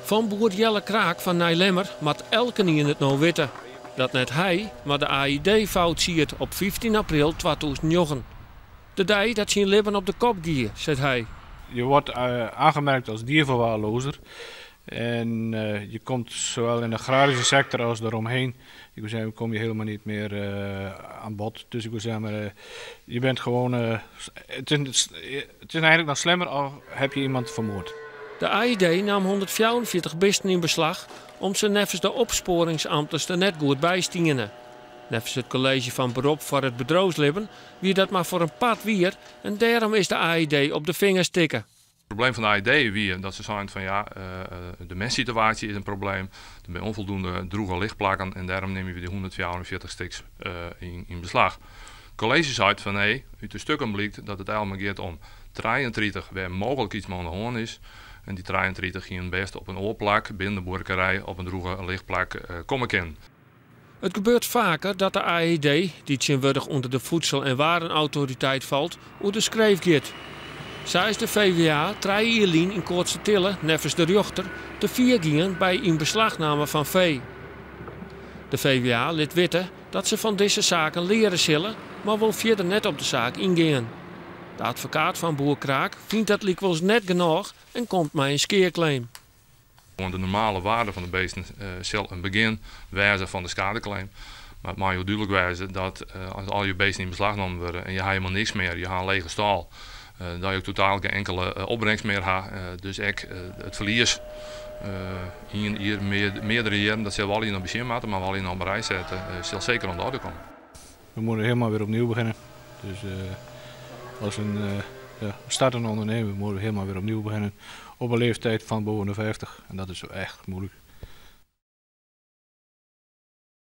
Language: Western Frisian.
Fan boer Jelle Kraak fan Nijlemmer moat elkenien it no witte. Dat net hy, mar de AID fout siet op 15 april 2009. De dei dat syn libben op de kop gie, seit hy. Je wordt aangemerkt als dierverwaarlozer. En je komt zowel in de agrarische sector als eromheen, ik wil zeggen, kom je helemaal niet meer aan bod. Dus ik wil zeggen, maar, je bent gewoon, het is eigenlijk nog slimmer al heb je iemand vermoord. De AID nam 144 bisten yn beslach om't se neffens de opspoaringsamtners der net goed by stiene. Neffens it kolleezje fan berop foar it bedriuwslibben wie dat mar foar in part wier en dêrom is de AID op de fingers tikke. It probleem fan de AID wie dat se seinen fan ja, de mestsituaasje is in probleem, der binne ûnfoldoende drûge lichplakken en dêrom nimme we dy 144 stiks yn beslach. It kolleezje seit fan nee, út de stukken blykt dat it eigentlik mar giet om 33 wêr mooglik iets mei oan de hân is. En dy 33 hienen bêst op in oar plak binnen de buorkerij op in drûge lichplak komme kinnen. It gebeurt faker dat de AID, dy't tsjintwurdich ûnder de Voedsel- en Warenautoriteit falt, oer de skreef giet. Sa is de VWA 3 jier lyn yn Koatstertille neffens de rjochter te fier gien by ynbeslachname fan fee. De VWA lit witte dat se fan dizze saken leare sille, mar wol fierder net op de saak yngean. De advokaat fan boer Kraak fynt dat lykwols net genôch en komt mei in skeaclaim. Want de normale waarde fan de bisten sil in begjin wêze fan de skadeclaim. Mar it mei jo dúdlik wêze dat as al je bisten yn beslach nommen wurde en je ha helemaal niks mear, je ha in lege stâl, dat je totaal gjin inkele opbringst mear ha. Dus ek it ferlies ien jier, meardere jierren, dat sille we allegear noch besjen moatte, mar we allegear noch op in rij sette, sil seker oan de oarder komme. We moeten helemaal weer opnieuw beginnen. Dus als een ja, startende ondernemer moeten we helemaal weer opnieuw beginnen op een leeftijd van boven de 50. En dat is echt moeilijk.